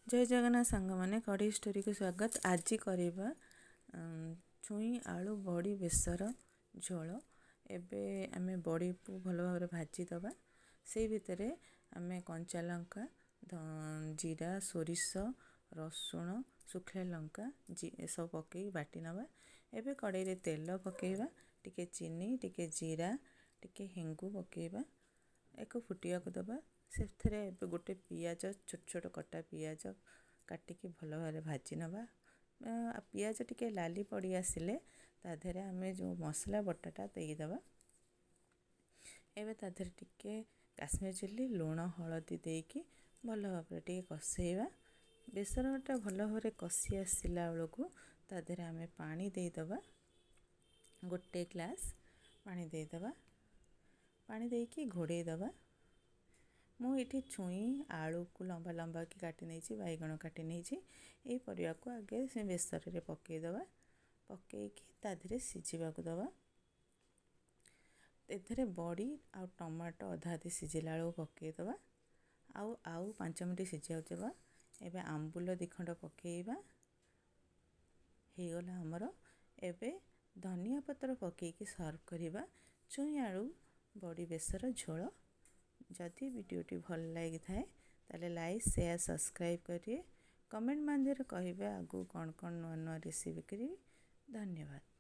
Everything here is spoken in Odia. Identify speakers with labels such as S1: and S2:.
S1: ଜୟ ଜଗନ୍ନାଥ ସାଙ୍ଗମାନେ, କଢ଼େଇ ଷ୍ଟୋରିକୁ ସ୍ୱାଗତ। ଆଜି କରିବା ଛୁଇଁ ଆଳୁ ବଡ଼ି ବେସର ଝୋଳ। ଏବେ ଆମେ ବଡ଼ିକୁ ଭଲ ଭାବରେ ଭାଜିଦେବା। ସେଇ ଭିତରେ ଆମେ କଞ୍ଚା ଲଙ୍କା, ଜିରା, ସୋରିଷ, ରସୁଣ, ଶୁଖିଲା ଲଙ୍କା ଏସବୁ ପକାଇ ବାଟି ନେବା। ଏବେ କଢ଼େଇରେ ତେଲ ପକାଇବା, ଟିକେ ଚିନି, ଟିକେ ଜିରା, ଟିକେ ହେଙ୍ଗୁ ପକାଇବା, ଏକୁ ଫୁଟିବାକୁ ଦେବା। ସେଥିରେ ଏବେ ଗୋଟେ ପିଆଜ, ଛୋଟ ଛୋଟ କଟା ପିଆଜ କାଟିକି ଭଲ ଭାବରେ ଭାଜି ନେବା। ପିଆଜ ଟିକେ ଲାଲି ପଡ଼ି ଆସିଲେ ତା ଦେହରେ ଆମେ ଯେଉଁ ମସଲା ବଟାଟା ଦେଇଦେବା। ଏବେ ତା ଦେହରେ ଟିକେ କାଶ୍ମୀର ଚିଲି, ଲୁଣ, ହଳଦୀ ଦେଇକି ଭଲ ଭାବରେ ଟିକେ କଷେଇବା। ବେସରଟା ଭଲ ଭାବରେ କଷି ଆସିଲା ବେଳକୁ ତା ଦେହରେ ଆମେ ପାଣି ଦେଇଦେବା। ଗୋଟେ ଗ୍ଲାସ୍ ପାଣି ଦେଇଦେବା। ପାଣି ଦେଇକି ଘୋଡ଼େଇ ଦେବା। ମୁଁ ଏଠି ଛୁଇଁ ଆଳୁକୁ ଲମ୍ବା ଲମ୍ବା କି କାଟି ନେଇଛି, ବାଇଗଣ କାଟି ନେଇଛି। ଏଇ ପରିବାକୁ ଆଗେ ସେ ବେସରରେ ପକାଇଦେବା। ପକାଇକି ତା ଦେହରେ ସିଝିବାକୁ ଦେବା। ଏଥିରେ ବଡ଼ି ଆଉ ଟମାଟୋ ଅଧା ଅଧି ସିଝିଲା ବେଳକୁ ପକାଇଦେବା ଆଉ ଆଉ 5 ମିନିଟ୍ ସିଝିବାକୁ ଦେବା। ଏବେ ଆମ୍ବୁଲ 2 ଖଣ୍ଡ ପକାଇବା। ହେଇଗଲା ଆମର। ଏବେ ଧନିଆ ପତ୍ର ପକାଇକି ସର୍ଭ କରିବା ଛୁଇଁ ଆଳୁ ବଡ଼ି ବେସର ଝୋଳ। ଯଦି ଭିଡ଼ିଓଟି ଭଲ ଲାଗିଥାଏ, ତାହେଲେ ଲାଇକ୍, ସେୟାର, ସବସ୍କ୍ରାଇବ୍ କରିବେ। କମେଣ୍ଟ ମାଧ୍ୟମରେ କହିବେ ଆଗକୁ କ'ଣ କ'ଣ ନୂଆ ନୂଆ ରେସିପି କରିବି। ଧନ୍ୟବାଦ।